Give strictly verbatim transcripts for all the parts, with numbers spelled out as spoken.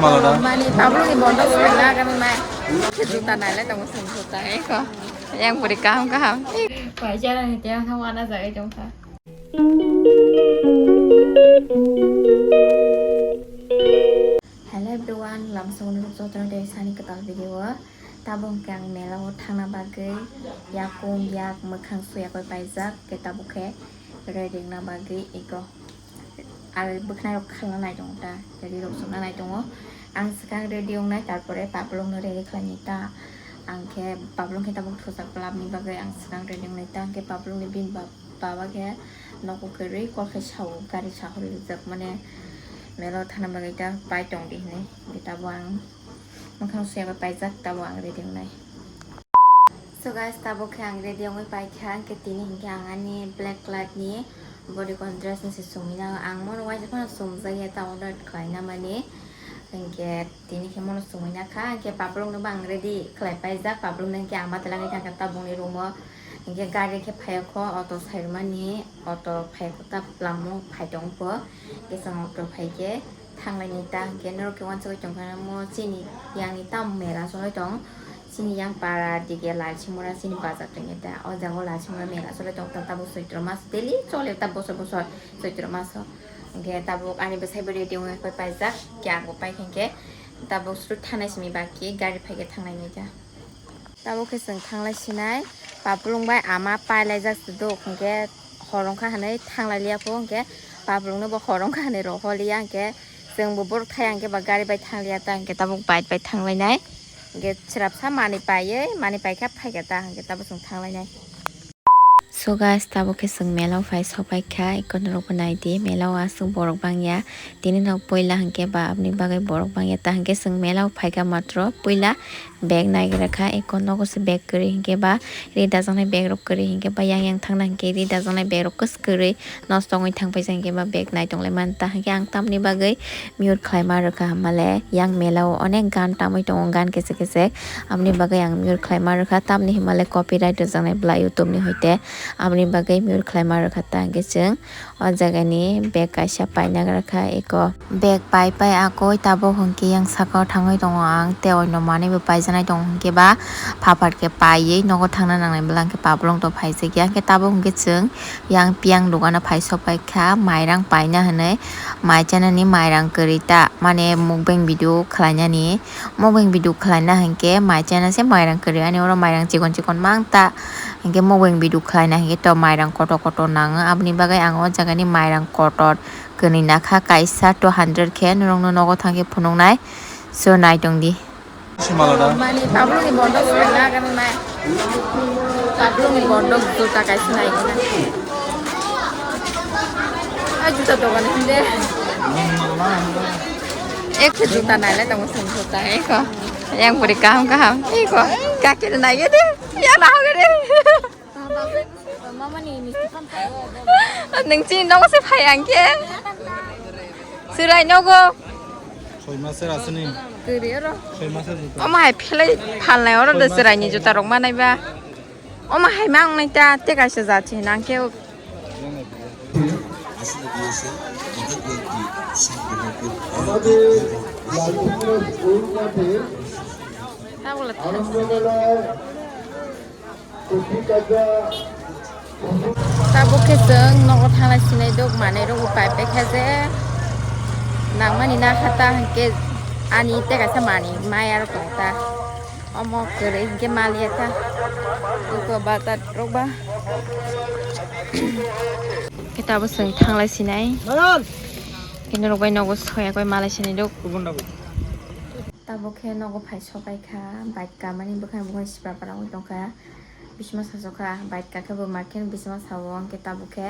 Maloda. Mani tabuk ni bondo soi na kan mai. Juta nai le tong sung juta eko. Yang puri kaham kaham. Paisa ni tiang thang wana jagai tong kha. Hello everyone, lamsong ni rok jotono tei sani kwtal video o. Tabuk hwnkhe ang mela o thangna bagwi yakung yak mwkhang suyakoi paijak, khe tabuk khe ready wngna bagwi eko. Ar bwkhwnai rok khalna nai tongo ta, ready rok songna nai tongo. Ang swkang ready wngnai, tarpore paplong no ready khlainai ta. Ang khe paplong khe tabuk thujak, club ni bagwi ang swkang ready wngnai ta, hwnkhe paplong ni bini baba khe nogo kwrwi call khai sao, gari sahorwi rijak mane mela o thangna bagwi ta pai tong di hinwi. Hwnkhe tabuk ang mwkhang suyaba paijak, tabuk ang ready wngnai. So guys, tabuk khe ang ready wngwi paikha, hwnkhe tini hinkhe ang ani black colour ni bodycon dress no se chumui nango. Ang mono waisa phano chumjak ya ta order khlaina mani, hwnkhe tini khe mono chumui nakha, hwnkhe paplong no bo ang ready khlai paijak, paplong no hwnkhe ang ma twlangwi thangkha tabuk ni room o, hwnkhe gari khe phai kho auto sai rwmani, auto phai kho ta lama o phai tong kho, hwnkhe chwng auto phai khe. Thanglaini ta hwnkhe norok khe uansugui tongkha mo chini yang ni tam mela cholai tong. Chini yang para dige Lalchimura chini bazar tongya ta. O jaga o Lalchimura mela cholai tong ta tabuk Choitro mas daily chole ta bosor bosor Choitro mas o. Hwnkhe tabuk ani bwsai bo ready wngwi paijak khe ang bo paikha hwnkhe tabuk suru thanai simi baki gari phaikhe thanglaini ta. Tabuk khe chwng thanglai sinai, paplung bai ama pailaijak se duk, hwnkhe hor wngkha hwnwi thanglai liya kho, hwnkhe paplung no bo hor wngkha hwnwi rohor liya, hwnkhe chwng bo borok thaya hwnkhe ba gari bai thang liya ta, hwnkhe tabuk bike bai thanglainai, hwnkhe chwrapsa manwi paiwi, manwi paikha phaikha ta, hwnkhe tabuk chwng thanglainai. So guys, tabuk khe chwng mela o phai sopaikha, eko norok bo naidi, mela o aswk borok bangya, tini no puila hwnkhe ba aboni bagwi borok bangya, ta hwnkhe chwng mela o phaikha matro puila bag naigra kha, eko nogo se bag kwrwi hwnkhe ba ri dajaknai bag rok kwrwi hwnkhe ba yang yang thangna hwnkhe ri dajaknai bag rok kwswk kwrwi nosto wngwi thang paisa hwnkhe ba bag nai tonglai manta hwnkhe ang tamni bagwi mute khlaima rwkha hamale yang mela o onek gan tamwi tongo gan kese kese. Aboni bagwi ang mute khlaima rwkha, tamni himale copyright rwjaknai bwla YouTube ni hoite, aboni bagwi mute khlaima rwkha ta hwnkhe chwng o jagani bag kaisa paina rwkha eko. Bag pai pai akoi tabuk hwnkhe yang saka o thangwi tongo ang, tei oino manwi bo paijaknai tongo hwnkhe ba phapar khe paiwi nogo thangna nangnai bwla hwnkhe paplong to phaijak ya, hwnkhe tabuk hwnkhe chwng yang piyang dogano phai sopaikha mairang paina hwnwi, mai chanani mairang kwrwi ta mane mukbang video khlainani. Mobile video khlaina hinkhe mai chana se mairang kwrwi ani oro mairang chikon chikon mang ta hinkhe mobile video khlaina hinkhe to mairang kotor kotor nango aboni bagwi ang o jagani mairang kotor kwnwi nakha kaisa two hundred khe norokno nogo thangkhe phunuknai so naitongdi. Mani tabukni bondo swkang na gana nai. Tabukni bondo juta kaisa nai gana. A juta dogan hinde. Ek se juta nai le tongo song juta eko. Yang buri kaham kaham eko. Kaki nai gede. Ya na gede. Nung chini nogo se phai ang khe. Surai nogo. Soi maser asini. Kiri oro. Soi maser juta. Omo hai phelai phalnai oro de surai ni juta rok manai ba. Omo hai ma wngnai ta te kaisa jat se nang khe. আমাদের লালকুমড়া স্কুল মাঠে Tabuk le thang. Tabuk khe chwng nogo thanglai sinai dok manwi rok bo pai pai kha je nangmani na kha ta hinkhe ani tei kaisa manwi maya rok tongo ta omo kwrwi hinkhe maliya ta eko bazar rok ba khe tabuk chwng thanglai sinai khe norok bai nogo soya koi malai sinai dok. Tabuk khe nogo phai sopai kha, bike kamani bwkhani bwkhani sipra para wng tongkha, bisima sachokha, bike kakhe bo markhe bisima sao, hwnkhe tabuk khe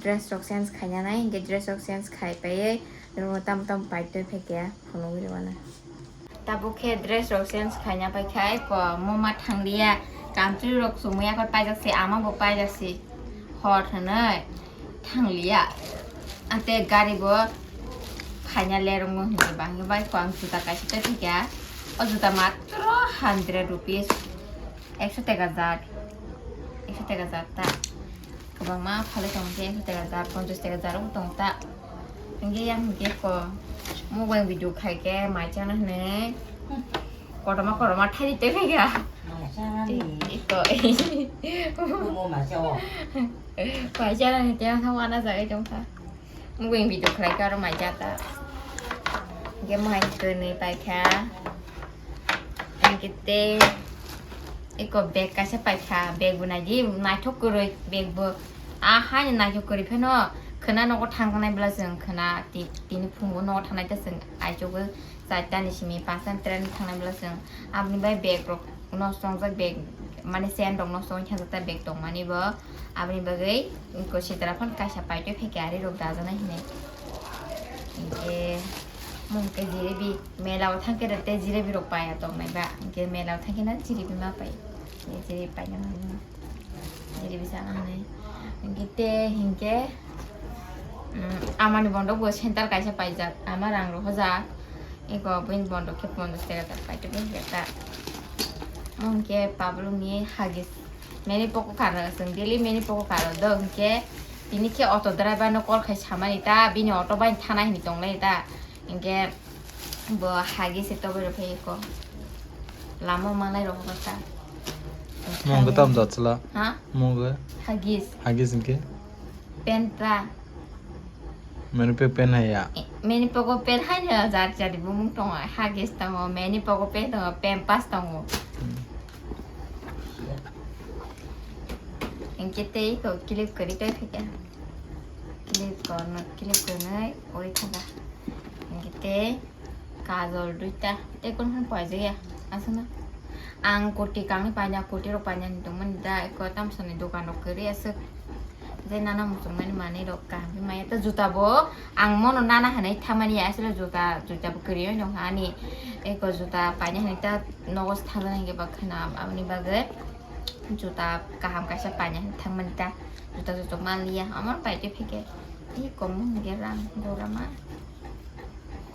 dress rok change khaina nai, hwnkhe dress rok change khai paiwi room o tamo tamo bike twi phaikha phunugwi rwmani. Tabuk khe dress rok change khaina paikha, eko moma thangliya, country rok chumui yakhor paijak se, ama bo paijak se. Hor hwnwi thangliya. Ante gari bo phaina lerwngmo hinwi ba, hinwi bai kho ang juta kaisa tei thikya. O juta matro hundred rupees, ekso teka jar, ekso teka jar ta. Kwbangma phalwi tongo khe ekso teka jar, ponchas teka jar wng tong ta. Hwnkhe yang hwnkhe kho. Mukbang video khai khe mai chana hwnwi. Kotorma kotorma thaini tei phai kha. Mai chana ni. Iko. Mo mai chao. Mai chana ni tei ang thang wana jagai tong kha. Mukbang video khlai kha oro mai cha ta. Ge mai kwnwi pai kha. Hingke tei eko bag kaisa paikha, bag bo naidi naithok kwrwi, bag bo a haino naithok kwrwi phano khwna nogo thangjaknai bwla chwng khwna ti-, tini phungo nogo thangnai ta chwng aichukgo charta ni simi panchta ni train thangnai bwla chwng aboni bai bag rok nosto wngjak, bag mane chain rok nosto wngkha ta bag tongmani bo. Aboni bagwi eko sitra phano kaisa paitoi phaikha ari rok dajaknai hinwi. Hingke mungke jilebi mela o thangke rw tei jilebi rok paiya tongnai ba, hingke mela o thangke na jilebi ma pai, jilebi paina mani, jilebi sana hinwi. Hingke te hingke, mm, amani bondo bo center kaisa paijak, ama rang rohorjak, eko bini bondo khe ponchash taka tak paitogwi hingke ta. Mungke pablung ni hagis. Meni poko karo, chwng daily meni poko karo do, hwnkhe tini khe auto driver no call khai samani ta, bini auto bai thana hinwi tonglai ta, hwnkhe bo hagis se togwi rw phai ko, lama manai rw ta. Mungkhe tam jat chwla? Ha? Mungkhe? Hagis. Hagis hwnkhe? Penta. Mani pek pen hai ya? Eh, mani pogo pen hai no jat jat bumung tongo, Huggies tongo, mani pogo pen tongo, Pampers tongo. Hmm. Hingke tei ko clip kwrwi tei thaka. Clip korno, clip kwrwnwi oi thaka. Hingke tei Kajol duita, tei kono hwn paijak ya, aswkno. Ang kurti kangni paina, kurti rok paina ni tongmani da, eko tamsani dokan rok kwrwi aswk. Je nana muchungmani manwi rok kaham khe maya, tei juta bo ang mono nana hinwi thangmani ya, aswk juta, juta bo kwrwi wng tongkha ani. Eko juta paina hinwi ta nogo se thangjaknai hwnkhe ba khwna, aboni bagwi juta kaham kaisa paina hinwi thangmani ta, juta juta manliya, omo paitwi phikhe, eko mungkhe rang gora ma.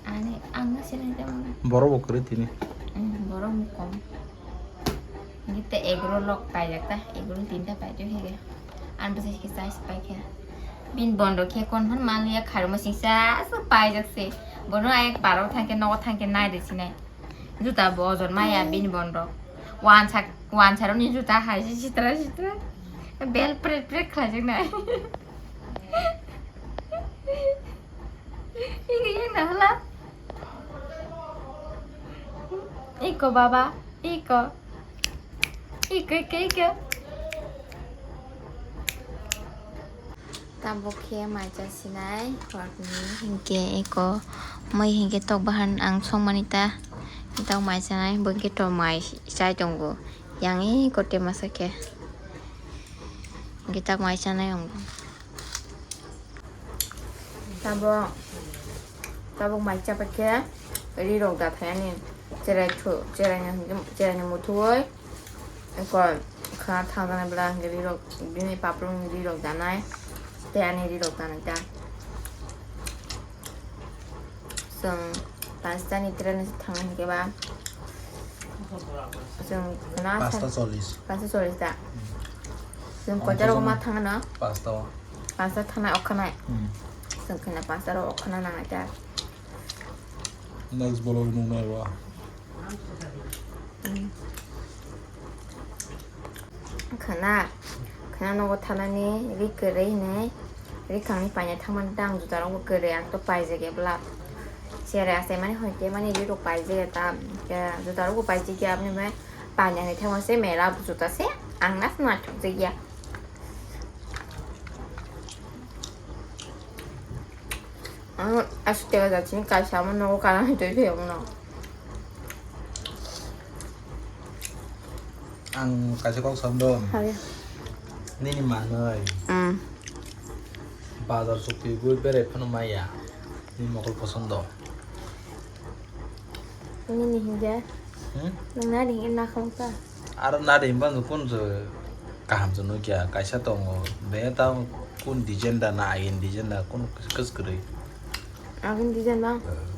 Ani ang no sinai tamo. Borok bo kwrwi tini. Hmm, borok mukom. Hingke te egg roll rok paijak ta, egg roll tinta paijak hige. Ang bwsai se chai se paikha. Bini bondo khe kon hwn manliya kharmo singsa aswk paijak se. Bono ayang paro thangkhe nogo thangkhe nai de sinai. Juta bo ojon maya bini bondo. Wansa, wansa rokni juta hai se sitra sitra. Bel pret pret khlaijak nai. Iko yang nahla. Iko baba, iko. Iko, iko, iko. Tabuk khe mai cha sinai, hwnkhe iko mui hinkhe tok bahan ang songmani ta. Tok mai chanai, bo hinkhe tok mai chai tongo. Yang iko te masa khe. Hinkhe tak mai chanai ang. Tabuk, tabuk mai chapa khe ri rok da thayani cherai thu, cherai ni, cherai ni muthuwi eko kha thang jana bwla hinkhe ri rok bini papru ni ri rok danai tei ani ri rok danai ta. Chwng pasta ni train se thang hinkhe ba chwng khna Pasta chollis. Pasta chollis da. Chwng koita rok ma thang no? Pasta o. Pasta thana okhanai. Hmm. Chwng khna pasta rok okhana nangnai ta. Next vlog nung nai ba. Hmm. Khna, khna nogo thanani ri kwrwi hinwi, ri khangni paina thangmani tang juta rok bo kwrwi, ang to paijak ya bwla. Cherai achaimani hoi khe mani ri rok paijak ya ta, juta rok bo paijak ya, aboni bai paina hinwi thangma se mela juta se, ang nas naithok jak ya. Ang aswk tega jat sini kaisa omo nogo kana hinwi twi phai omo no. Ang kaisa kok sam do. Hare. Nini manwi. Mm. Bazar chukti gwi berai phano maya. Nini mokol posondo. Nini hinkhe? Hmm? Nwng nari hinkhe nakhung ta? Aro nari hinba nwng kun se kaham se nukya, kaisa tongo. Be ta kun design da na, ayen design da, kun kwskwrwi. Agin design ba? Eh.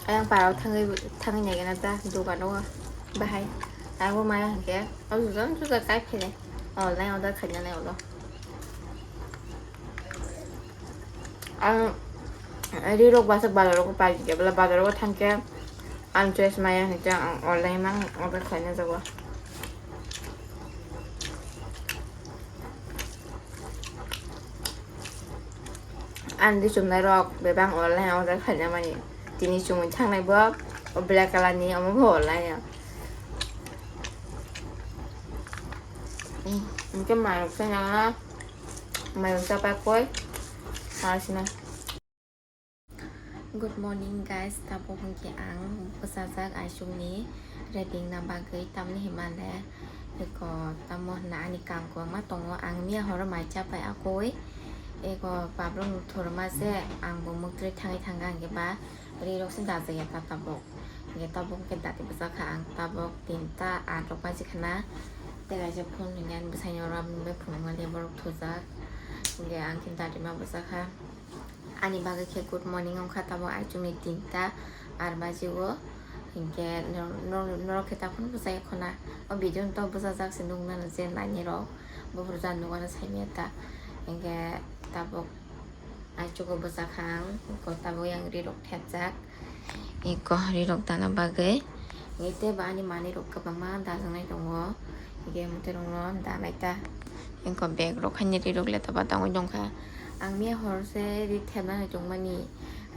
Ayang parao thangwi, thangwi naikhe na ta, dukano bahai. Abo maya hinkhe, o juda juda kai phai nai. Online order khaina nai ulo. Ang rirok bwswk bazar o pai khe, bwla bazar o thang khe ang choice maya hwn khe ang online mang order khlaina jago. Ang di chumnai rok bebak online order khlaina mani. Tini chumui thangnai bo o black color ni, omo bo online ya. Hwnkhe mairok sai nang na, mairok cha pai koi ma sina. Good morning guys, tabuk hwnkhe ang bwchajak aisukni reading na bagwi, tamni hwnmale eko tamo hwnna ani kaam kwbangma tongo, ang miya horo mai cha pai akoi eko pablok no thwrwma se ang bo muktwi thangwi thangkha hwnkhe ba rirok se dajak ya ta tabuk, hwnkhe tabuk hwnkhe dati bwchakha ang tabuk tinta aat rok baji khana tei kaisa phone hwnkhe ani bwsai ni oro aboni bai phunukmani borok thujak hwnkhe ang khe dati ma bwchakha. Ani bagwi khe good morning wngkha, tabuk aichukni tinta ar baji o, hinkhe norok, norok, norok khe takhuk bwchai khwna. O video no tabuk bwchajak se nuknano je nainai rok, buphuru jani nukmano saimanya ta. Hinkhe tabuk aichugo bwchakha ang, eko tabuk yang rirok thepjak. Eko rirok dana bagwi. Ete ba ani manwi rok kwbangma dajaknai tongo. Ege mwtai rok no danai ta. Eko bag rok haini rirok leta ba tangwi tongkha. Ang miya hor se ri thepnani tongmani.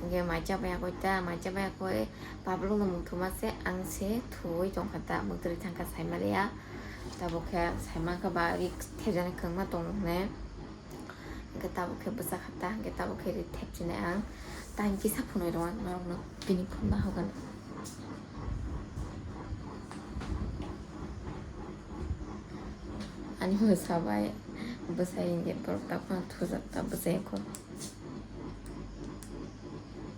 Ege mai cha bai akoi ta, mai cha bai akoi pablok no mungthuma se ang se thuwi tongkha ta. Mwtai thangkha saimaliya. Tabuk khe saimankha ba ri thepjani kwbangma tongo hwnwi. Hwnkhe tabuk khe bwchakha ta, hwnkhe tabuk khe ri thepchinai ang. Time kisa phunui rw ang norokno bini phone bahogani. Ani bwsa bai bwsai hwnkhe borok takhwna thujak ta bwsai kho.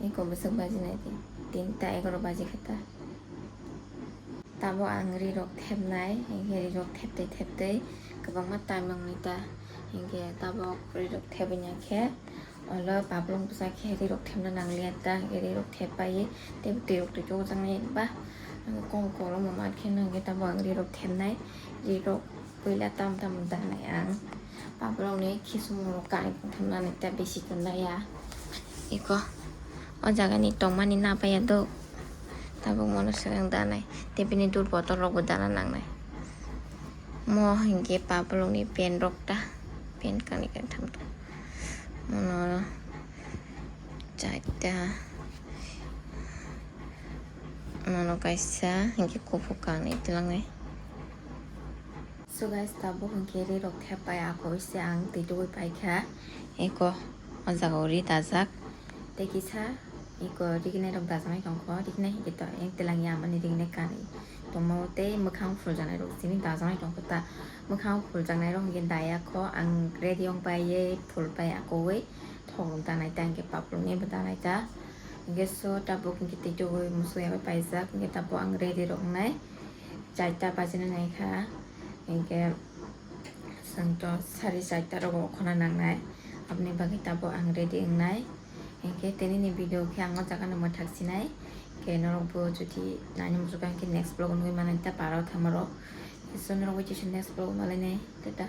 Eko bwswk baji nai di, tinta egaroh baji khe ta. Tabuk ang rirok thepnai, hwnkhe rirok theptwi theptwi kwbangma time nangnai ta, hwnkhe tabuk rirok thepya khe ulo pablok bwsa khe rirok thepna nangliya ta, hwnkhe rirok thepbai tei bwtwi rok twi chukjaknai ba, ang kok kolokma mankhe hwnkhe tabuk ang rirok thepnai, rirok puila tam tam danai ang. Pablokni khisumrok kanwi tongthoknani ta bisi tonlaiya. Eko o jagani tongmani napaiya do. Tabuk mono swkang danai. Tei bini dul bottle rokbo dana nangnai. Mo hinkhe pablokni pen rok ta. Pen kanwi kantham tong. Mono charta. Mono kaisa hinkhe kuphur kanwi twlangnai. So guys, tabuk hinkhe rirok thepbai akoi se ang twi tugui paikha. Eko o jaga o ri dajak. Tei kisa eko riginai rok dajaknai tongkho. Riginai hinkhe to eng twlangya mani riginai kanwi tongma tei mwkhang phuljaknai rok simi dajaknai tongkho ta. Mwkhang phuljaknai rok hinkhe daya kho ang ready wng paiye phul pai akoi thok rok danai ta hinkhe paprok ni bo danai ta. Hinkhe so tabuk hinkhe twi tugui musuya bai paijak hinkhe tabuk ang ready rok wngnai. Charta bajina naikha, hinkhe chwng to sari charta rogo khona nangnai, aboni bagwi tabuk ang ready wngnai. Hinkhe tini ni video khe ang o jaga no mwthak sinai, hinkhe norok bo jodi naina muchukha hinkhe next vlog o nugui mano ta para o thangma rok. So norok bai next vlog o malainai, tata.